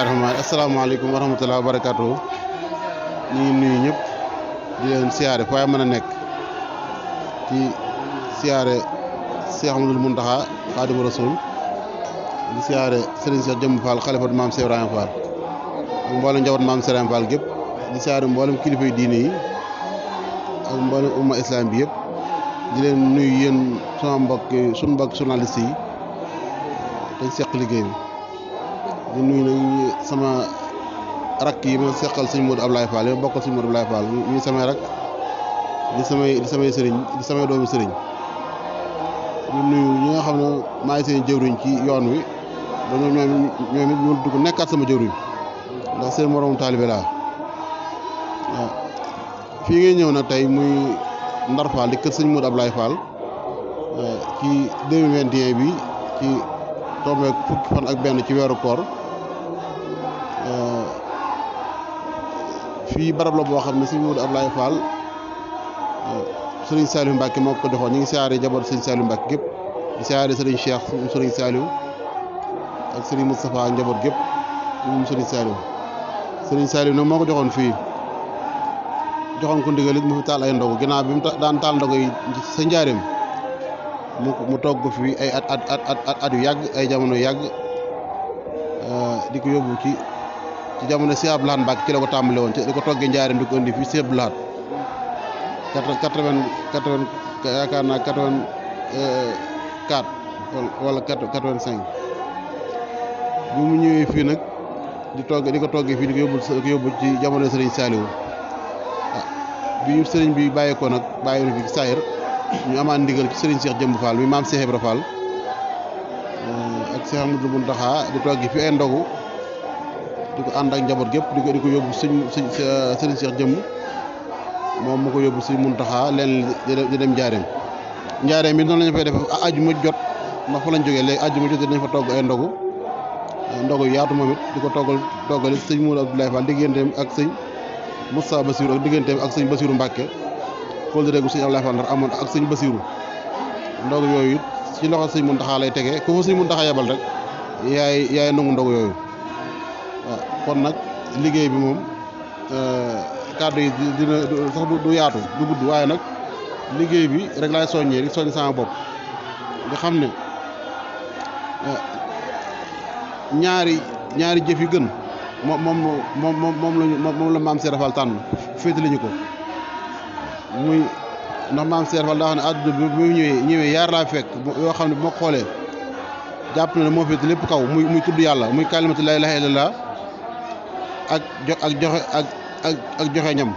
rahmaan asalaamaaleykum wa rahmatulah wa barakaatu ñu ngi nuyu ñëpp di leen siyaare fu waay mën a nekk ci siyaare Cheikh Ahmadul Muntaxa Xaadimu Rasuul di siyaare Serigne Cheikh Jëmb Fall xalifatu maam Cheikh Ibrahima Fall ak mboolem njaboot maam Cheikh Ibrahima Fall gépp di siyaare mboolem kilifa yi diine yi ak mboolem umma islam bi yëpp di leen nuyu yéen suñu mbokk journaliste yi dañ seq liggéey bi di nuyu nag sama rakk yi ma seqal sëñ Modou Ablaye Fall yi ma bokkal sëñ Modou Ablaye Fall ñuy samay rakk di samay sëriñ di samay doomi sëriñ di nuyu ñi nga xam ne maay seen jëwriñ ci yoon wi ba ñoom it ñu dugg nekkaat sama jëwriñ ndax seen moroom taalibe laa waaw fii ngay ñëw nag tey muy Ndar Fall di kër sëñ Modou Ablaye Fall ci 2021 bi ci tombeek fukki fan ak benn ci weeru koor fii barab la boo xam ne sëñ Modou Ablaye Fall sëriñ Saliou Mbacke moo ko joxoon ñu ngi siyaare jabar sëriñ Saliou Mbacke gépp di siyaare sëriñ Cheikh sëriñ Saliou ak sëriñ Moustapha ak njaboot gépp moom sëriñ Saliou nag moo ko joxoon fii joxoon ko ndigal it mu fi taal ay ndogu ginnaaw bi mu daan taal ndogu yi sa njaareem mu togg ko fi ay at yu yàgg ay jamono yàgg di ko yóbbu ci jamono si Abdoulaye Mbacke ci la ko tàmbale woon di ko toggee njaareem di ko indi fii si Abdoulaye yaakaar naa 84 wala 85 bi mu ñëwee fii nag di ko toggee fii di ko yóbbu ci jamono Serigne Saliou bi ñu sëriñ bi bàyyeekoo nag bàyyi fi saayir ñu amaat ndigal ci Serigne Cheikh Jëmb Fall mi maam Cheikh Ibra Fall ak Cheikh Amadou Mountakha di toggi fi ay ndogu di ko ànd ak njaboot gépp di ko yóbbu Serigne Cheikh Jëmb moom mu ko yóbbu si Mountakha leen di dem njaareem bi noonu la ñu fay def ajuma jot ndax fa lañ jógee léegi ajuma jot dañ fa togg ay ndogu yaatu moom it di ko toggal sëñ Modou Abdoulaye Fall digganteem ak sëñ Moussa Bassirou ak digganteem ak sëñ Bassirou Mbacke xool dëgg sëñ Abdoulaye Fall ndax amoon ak sëñ Bassirou ndogu yooyu ci loxo sëñ Mountakha lay tege ku fa sëñ Mountakha yebal rek yaay nangu ndogu yooyu waaw kon nag liggéey bi moom kàddu yi dina sax du yaatu du gudd waaye nag liggéey bi rek laay soññee di soññ sama bopp nga xam ne ñaari jëf yi gën moom la maam Cheikh Fall tànn féete lañu ko muy ndax maam Cheikh Fall daa xam ne àdduna bi mu ñëwee yaar laa fekk yoo xam ne bu ma xoolee jàpp na ne moo féete lépp kaw muy tudd yàlla muy kalimatu laa ilaaha illallaah ak joxe ñam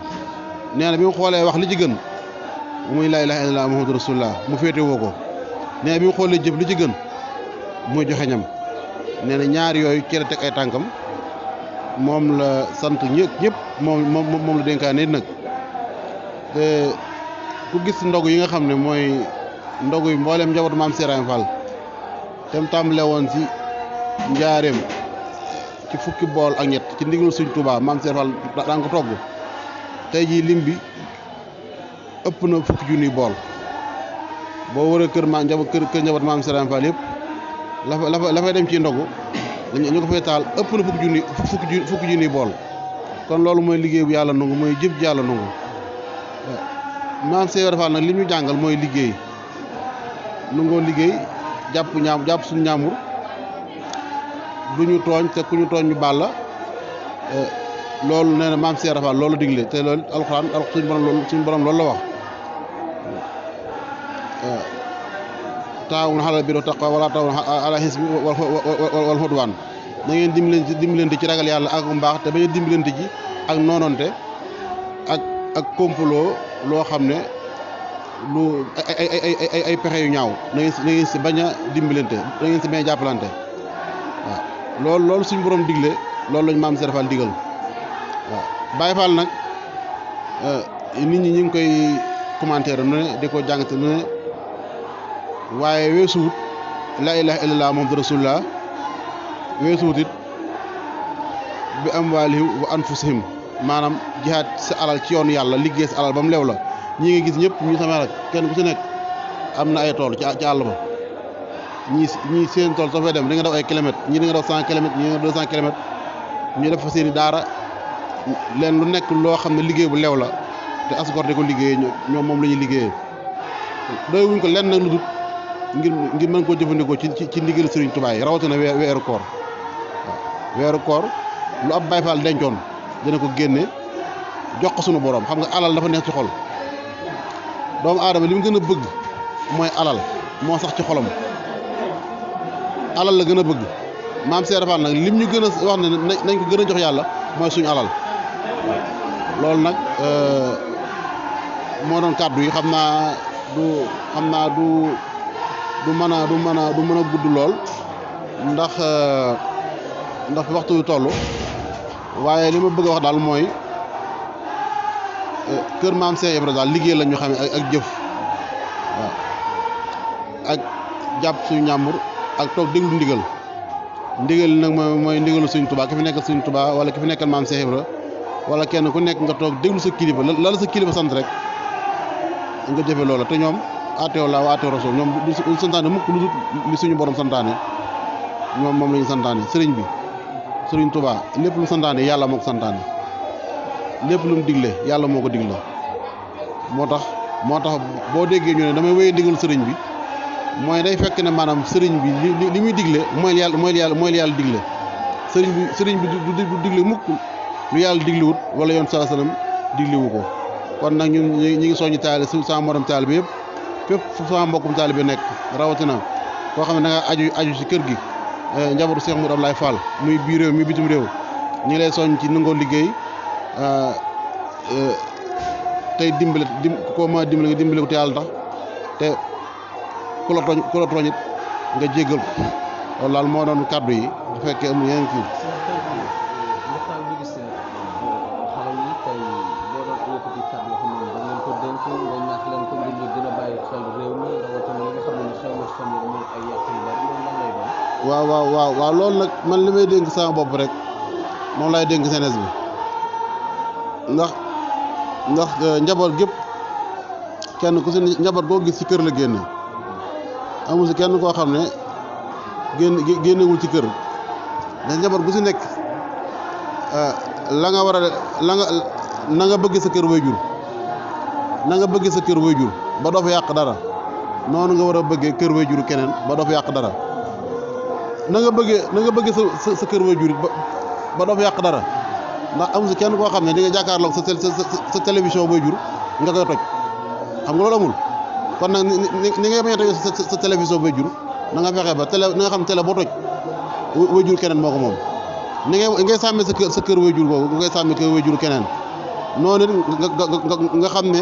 nee na bi mu xoolee wax li ci gën muy laa ilaaha illallaah muhammadu rasulullah mu féete woo ko nee na bi mu xoolee jëf li ci gën muy joxe ñam nee na ñaar yooyu ci la teg ay tànkam moom la sant ñëpp moom la dénkaane nag te ku gis ndogu yi nga xam ne mooy ndogu yi mboolem njabootu maam Cheikh Ibrahima Fall te mu tàmbale woon ci njaareem ci fukki bool ak ñett ci ndigalu Sëñ Tuubaa maam Cheikh Fall daan ko togg tey jii lim bi ëpp na fukki junniy bool boo wëree kër njaboot maam Cheikh Ibrahima Fall yëpp la fay dem ci ndogu ñu ko fay taal ëpp na fukki junniy bool kon loolu mooy liggéey bu yàlla nangu mooy jëf ji yàlla nangu maam Cheikh Ibrahima Fall nag li ñu jàngal mooy liggéey nangoo liggéey jàpp suñu ñaamur du ñu tooñ te ku ñu tooñ ñu baal la loolu nee na maam Cheikh Ibrahima Fall loolu digle te loolu alxuraan suñu borom loolu la wax taawun alal birri wa taqwa wala taawun alal ismi wal udwaan na ngeen dimbalante ci ragal yàlla ak mbaax te bañ a dimbalante ci ak noononte ak complot loo xam ne lu ay pexe yu ñaaw na ngeen si bañ a dimbalante na ngeen si bañ a jàppalante waaw loolu suñu borom digle loolu lañ maam Cheikh Fall digal waaw Baye Fall nag nit ñi ñu ngi koy commentaire nu ne di ko jàngate nu ne waaye weesuwut laa ilaaha illallaah muhammadu rasulullah weesuwut it bi amwaalihim wa anfusihim maanaam jihaad sa alal ci yoonu yàlla liggéey sa alal ba mu leew la ñi nga gis ñëpp ñu sama rek kenn ku ci nekk am na ay tool ci àll ba ñii seen tool soo fay dem da nga daw ay kilomètres ñii da nga daw 100 kilomètres ñii da nga daw 200 kilomètres ñu def fa seeni daara leen lu nekk loo xam ne liggéey bu leew la te asgor di ko liggéeyee ñoom moom la ñuy liggéeyee doy wuñ ko lenn nag lu dul ngir mën koo jëfandikoo ci ndigal Sëriñ Tuubaa yi rawatina weeru koor waaw weeru koor lu ab Baay Faal dencoon dina ko génne jox ko sunu borom xam nga alal dafa neex ci xol doomu aadama li mu gën a bëgg mooy alal moo sax ci xolam alal la gën a bëgg maam Seera Faal nag lim ñu gën a wax ne nañ ko gën a jox yàlla mooy suñu alal loolu nag moo doon kàddu yi xam naa du mën a gudd lool ndax waxtu wi toll waaye li ma bëgg a wax daal mooy kër maam Cheikh Ibra daal liggéey la ñu xam ak jëf waaw ak jàpp suñu ñàmbur ak toog déglu ndigal nag mooy ndigalu Sëriñ Tuubaa ki fi nekkal Sëriñ Tuubaa wala ki fi nekkal maam Cheikh Ibra wala kenn ku nekk nga toog déglu sa kilifa la sa kilifa sant rek nga jëfe loola te ñoom aateew laa wa aateew rasul ñoom du santaane mukk lu dul li suñu borom santaane ñoom moom la ñu santaane sëriñ bi Sëriñ Tuubaa lépp lu santaane yàlla moo ko santaane lépp lu mu digle yàlla moo ko digle moo tax boo déggee ñu ne damay wéyee ndigal sëriñ bi mooy day fekk ne maanaam sëriñ bi li muy digle mooy yàlla digle sëriñ bi du digle mukk lu yàlla digliwut wala yoon saa sallam digliwu ko kon nag ñun ñi ngi soññi taali sama morom taali bi yëpp fépp fu sama mbokkum taali bi nekk rawatina koo xam ne da nga aju ci kër gi njabootu Cheikh Modou Abdoulaye Fall muy biir réew mi bitim réew ñu ngi lay soññ ci nangoo liggéey tey koo ma dimbale nga dimbale ko te yàlla tax te ku la tooñ it nga jéggal ko loolu daal moo doon kàddu yi bu fekkee amul yeneen kii. waaw loolu nag man li may dénk sama bopp rek moom lay dénk jeunesse bi ndax njaboot gépp kenn ku si njaboot koo gis ci kër la génne amul si kenn koo xam ne génnewul ci kër ndax njaboot gu si nekk na nga bëgg sa kër waajur na nga bëgg sa kër waajur ba doo fa yàq dara noonu nga war a bëggee kër waajur keneen ba doo fa yàq dara na nga bëggee sa kër waajur ba doo fa yàq dara ndax amul si kenn koo xam ne di nga jàkkaarloog sa télévision waajur nga koy toj xam nga loolu amul kon nag ni ngay bañ a toj sa télévision waajur na nga fexe ba na nga xam télé boo toj waajur keneen moo ko moom ni ngay sàmmee sa kër waajur boobu ngay sàmmee kër waajur keneen noonu nga xam ne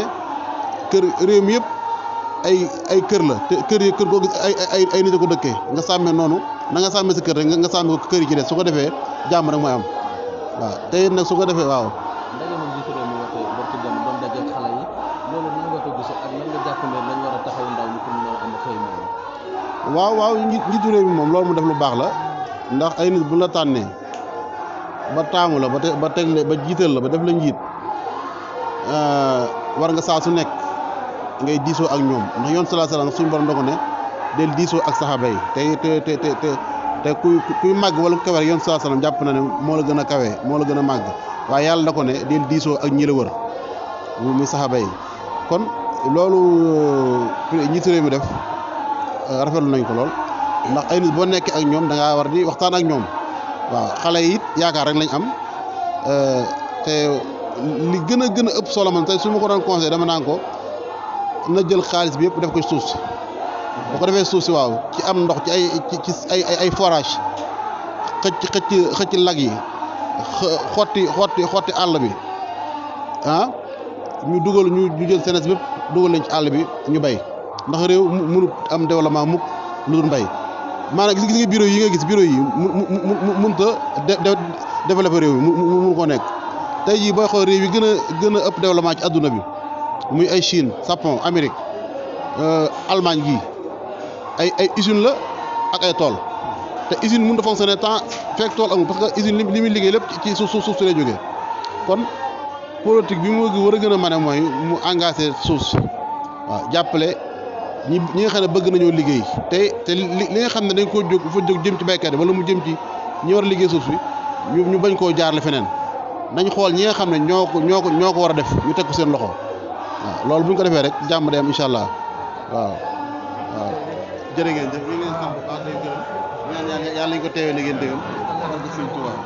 kër réew mi yëpp ay kër la te kër koo gis ay nit a ko dëkkee nga sàmmee noonu na nga sàmmee sa kër rek nga sàmmee ko kër yi ci des su ko defee jàmm rek mooy am waaw te it nag su ko defee waaw. ndaje moom jiitu réew mi waxee ba ci dem doon daje xale yi loolu nan nga ko gisee ak nan nga jàpp ne lañ war a taxaw ndaw ñi pour ñu am xëy moom. waaw njiitu réew mi moom loolu mu def lu baax la ndax ay nit bu la tànnee ba taamu la ba teg la ba jiital la ba def la njiit war nga saa su nekk ngay diisoo ak ñoom ndax yoon sallallahu alayhi wasallam suñu borom dogo ne del diisoo ak saxaaba yi te kuy màgg wala ku kawe yoon sallallahu alayhi wasallam jàpp na ne moo la gën a kawe moo la gën a màgg waaye yàlla da ko ne del diisoo ak ñi la wër muy saxaaba yi kon loolu njiitu réew mi def rafetlu nañ ko lool ndax ay nit boo nekkee ak ñoom da ngaa war di waxtaan ak ñoom waaw xale yi it yaakaar rek lañ am te li gën a ëpp solo man tey su ma ko doon conseillé dama naan ko na jël xaalis bi yëpp def ko ci suuf si bu ko defee suuf si waaw ci am ndox ci ay forage xëcc lag yi xotti àll bi ñu jël senes bépp dugal leen ci àll bi ñu bay ndax réew mënut am développement mukk lu dul mbay maanaam gis nga bureau yi nga gis bureau yi mënut a développer réew mi mënu ko nekk tey jii booy xool réew yi gën a ëpp développement ci adduna bi muy ay Chine Japon Amérique Allemagne gii ay usine la ak ay tool te usine mënut a fonctionner tant fekk tool amul parce que usine li muy liggéey lépp ci suuf si lay jógee kon politique bi mu war a gën a mën a mooy mu engagé suuf si waaw jàppale ñi nga xam ne bëgg nañoo liggéey te li nga xam ne dañ koo jóg jëm ci baykat yi wala mu jëm ci ñi war a liggéey suuf si ñu bañ koo jaarale feneen nañ xool ñi nga xam ne ñoo ko war a def ñu teg ko seen loxo waaw loolu bu ñu ko defee rek jàmm day am incha allah waaw waaw jërë ngeen jëf ñu ngi leen sant bu baax day gërëm ñaan yàlla ñu ko teewee li ngeen dégam ak Sëriñ Tuubaa